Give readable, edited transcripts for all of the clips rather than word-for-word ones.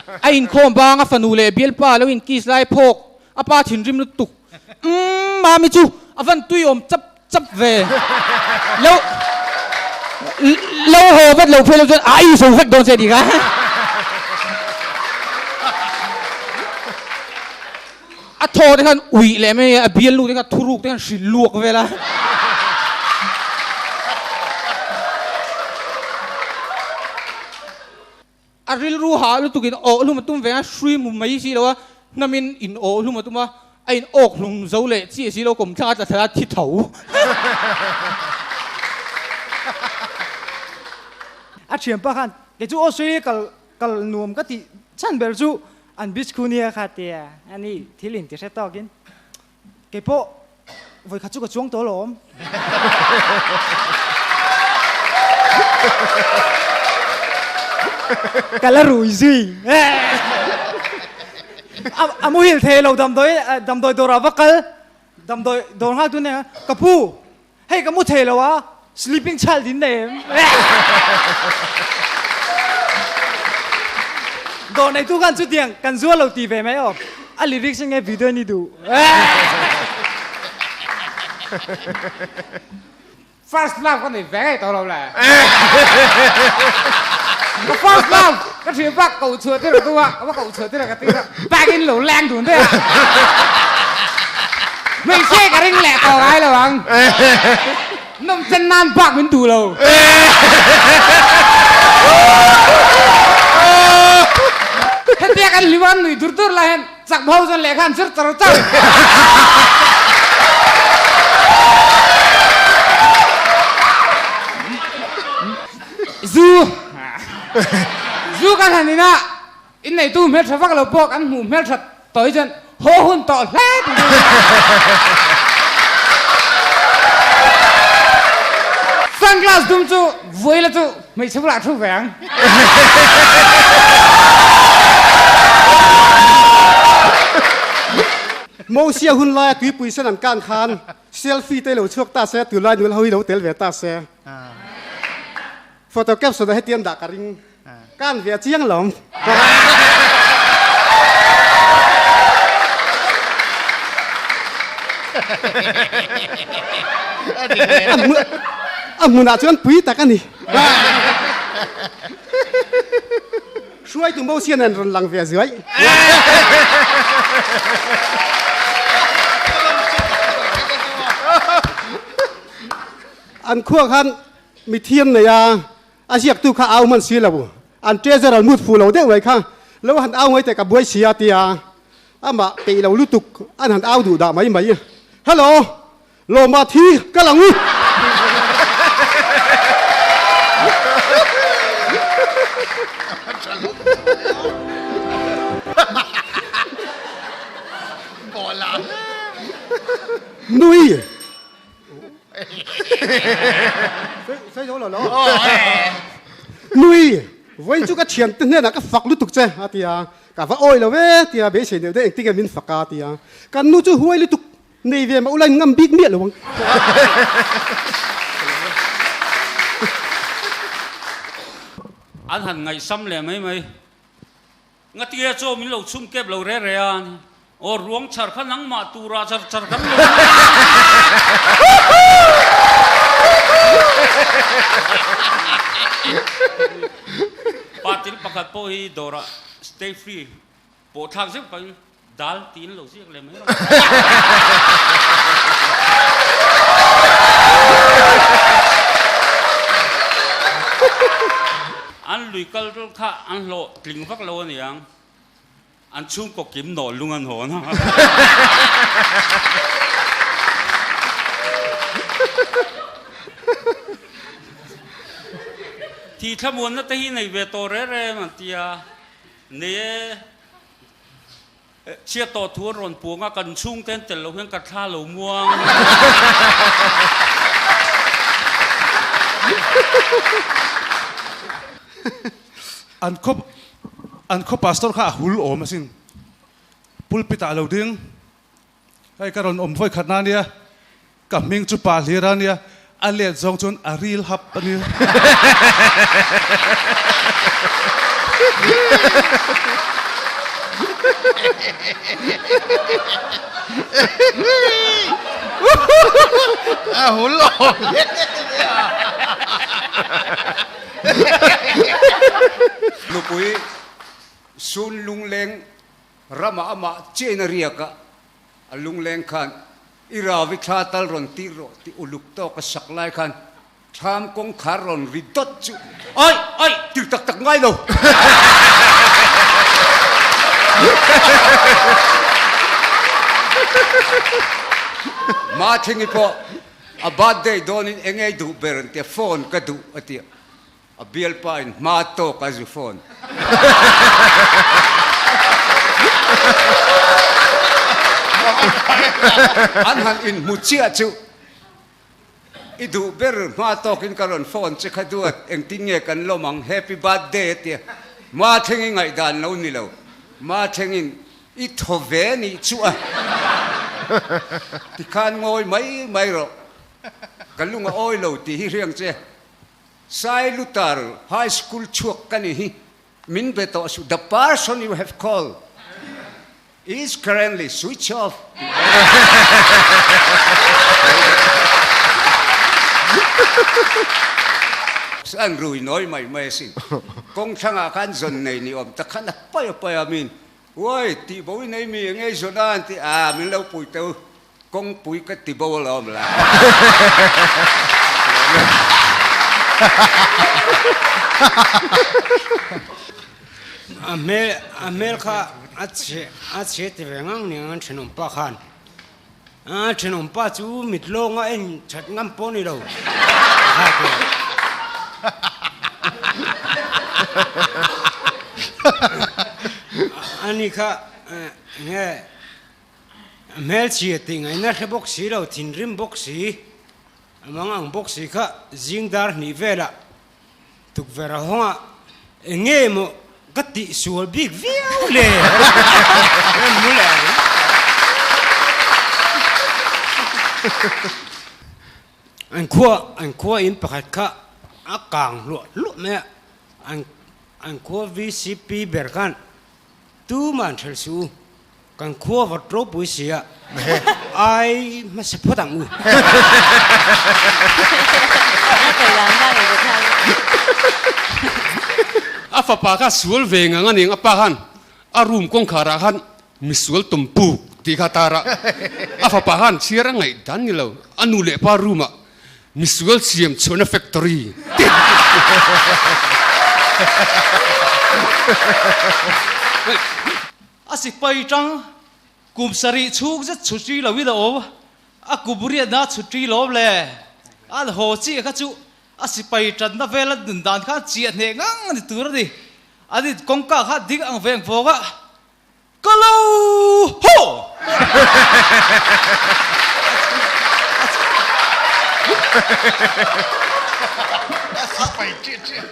A inkhawm bang a fanu leh bialpa lo in kiss lai phawk a pa thinrim lutuk. Umm mami chu a van tui awm chap chap ve. Lo lo haw vat lo phei lo chuan a ei zo vek dawn che tih kha. A thaw te khan uih leh mai a, a bialnu te kha thuruk te khan hrilh luak vel a. A rilru hah lutuk in awh hlum a tum ve a, hrui mu mai si lo a, hnam in in awh hlum a tum a, a in awk hlum zo leh chiah si lo kawm thlak a tla thla a thi tho. A thianpa khan kei chu Australia kal kal nuam ka tih chhan ber chu an beach khu nia kha tia a ni thil in ti hre tawk in kei pawh vawi khat chu ka chuang tawh alawm. Ka la rui zui a muhil thei lo damdawi damdawi dawrah va kal damdawi dawr nghal tu nen ka pu Hei ka mu thei lo a, sleeping child in nei em? Dawr neitu khan chutiang kan zual lo ti ve mai aw. A lyrics nge video ni duh. First love ka nei ve ngei tawh lo le. Ka first love ka thian bak ko chhuah tir ka tu a, ka va ko chhuah tir a ka ti a, bag in lo leng dun daih a. Hmeichhia ka ring leh tawh ngai lo ang. Nawm chen nan bak min duh lo. Hetia kan hlim a nui dur dur lai hian chak ho chuan lehkha an zir char char. Zu zu kan han in a. Inneitu hmeltha vak lo pawh kan hmuh hmeltha tawh hi chuan haw hun tawh hle tih chu Sunglass dum chu vuai la chu hmeichhe bulah thu ve ang. Mosia hun laia tuipui sen an kan khan selfie te lo chhuak ta se, tunlai nula ho hi lo tel ve ta se. Photo caption ah hetiang dah ka ring. Kan ve a chiang lo. A hmunah chuan pui tak a ni. Hruaitu Mosia nen rawn lang ve zuai. An khua khan mithiam nei a. A ziaktu kha au hman si lo, an treasurer mut fuh lo deuh mai kha lo han au mai teh ka buai si a tia amah peih lo lutuk an han au duh dah mai mai. Hello, Lawma thi ka lang u. Nui. Nui, vawiin chu ka thiante hnenah ka fak lutuk che a ti a, ka va awi lo e tia beisei deuh deuh engtin nge min fak a ti a, kan nu chu huai lutuk nei ve mah ula in ngam bik miah lo ang. An han ngaihsam leh mai mai. Ngatinge chaw min lo chhum kep lo re re a, aw ruang chhar kha nangmah turah char char kan lo Pa til pakhat pawh hi dawrah stay free pawh thlak zeuh pahin dal tiin lo ziak leh mai rawh. An lui kal kha an hlawh tling vak lo a niang, an chhungkaw kim nawh lung an hawn a. Thi thlamuanna te hi nei ve tawh reng reng an ti a, nei e. Chhiat tawh thu an rawn puang a, kan chhungte an tel loh hian ka thla lo muang. An khaw an khaw pastor kha a hul awm asin. Pulpit ah lo ding. Hei ka rawn awm vawi khat na nia. Ka hming chu pa hlir a nia. A let zawng chuan a ril hap a nia. A hul awm Nupui sun lungleng ramah amah chiain a riak a, a lungleng khan i ravi thla tal rawn tir rawh tih uluk tawk a sak lai khan Thlam kawngkhar rawn ri dawt chu ai ai tir tak tak ngai lo. Mathingi pawh a birthday dawnin eng ei duh ber an tia phone ka duh a tia a bialpa in hma tawk a zu phone. An han inhmu chiah chu I duh ber hma tawkin ka rawn phone che kha duat, engtin nge kan lawm ang, happy birthday a tia. Ma thleng i ngaihdan lo ni lo, ma thlengin i thaw ve nih chu a tikhan ngawi mai mai rawh, ka lung a awi lo tih hi hriang che. Sailutar High School chhuak ka ni hi, min be tawh suh, the person you have called is currently switch off. An rui nawi mai mai asin. Kawng thlangah khan zawn nei ni awm tak khan a pai a pai a min Uai, tih bo i nei mi eng ei zawn a an ti a, min lo pui teu kawngpui ka ti bo alawm la. A hmel a hmel kha a chhe a chhe ti ve ngang nia an thenawm pa khan a thenawm pa chu mit lawnga en that ngam pawh ni lo kha te ani kha nge a hmel chhia tih ngaihna hre bawk si lo thinrim bawk si a mang ang bawk si kha zing dar hnih velah Tukverh a hawng a, eng nge maw ka tih sual bik viau le? Mu leh ang. An khua an khua in pakhat kha a kang hluah hluah mai a, an an khua VCP ber khan tuman hrel suh u. Kan khua vawt ropui si a, ai hmasa phawt ang u. A fapa kha sual ve ngang a ning, a pa khan a room kawngkhar ah khan misual tum puk tih kha a tar a, a fapa khan chhiar a ngaih dan ni lo, a nu leh pa room ah misual siam chhuahna factory tih. A sipai tang kum sarih chhung zet chhutri lo in a awm, a kum riatna chhutri lawm le. An haw chiah kha chu a sipai tanna vel a nun dan khan chiah hneh ngang a ni tur a ni. An in kawngka kha ding ang veng vawng a, Ka lo haw!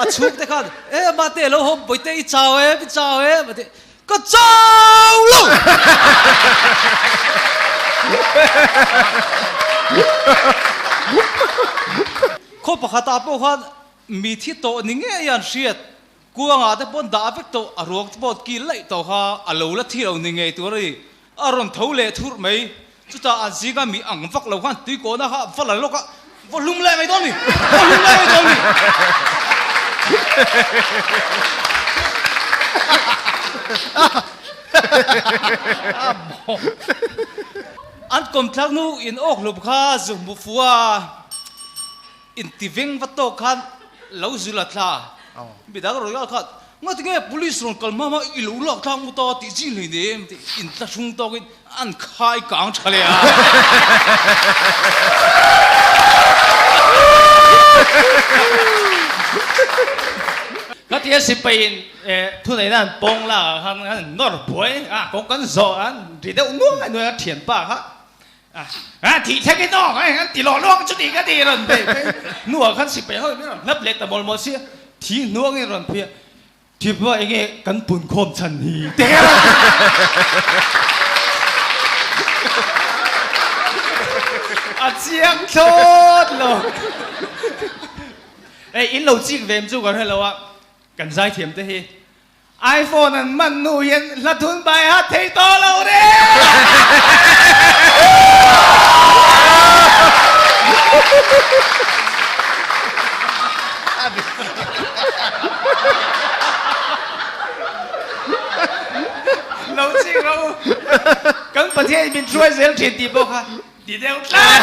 A chhungte khan, E mate lo haw bawihte i chau em, i chau em a ti. Ka chau lo! Khaw pakhatah pawh khan mi thi tawh ni ngei an hriat. Kuangah te pawn dah vek tawh, a ruang te pawh kil laih tawh kha a lo la thi lo ni ngei tur a ni. A rawn tho leh thurh mai. Chutah an zinga mi ang vak lo khan tuikawhna kha va la lawk a, va hlum leh mai dawn ni, va hlum leh mai dawn ni. An kawmthlak nu in awk hlum kha zu hmu fu a, intiveng va tawk khan lo zu la thla. Midang rawn lak khan, Ngati nge police rawn kal hma hma i lo lak thlak ngut a tih chi hlei nem tih intlahrung tawkin an khai kang tha leh a. Ngati a sipaiin thuneihna an pawng lak ah khan an nawr buai a, kawng kan zawh an ri deuh nuai nuai a thianpa kha A thih thleng in aw an ti lawh lawk chu tih ka ti rawn be phei hnuah khan sipai ho in min rawn hlap leh ta mawl mawl sia thi hnuang in rawn phei a thipa enge kan pun khawm chhan hi te a chiang thlawt lo ei in lo chik ve em chu ka hre lo a kan zaithiam te hi. iPhone an man hnu hian hla thun bai hat thei tawh lo reng! Lo ching rawh u, kan Pathian in min hruai zel thin tih pawh kha ti deuh tlat.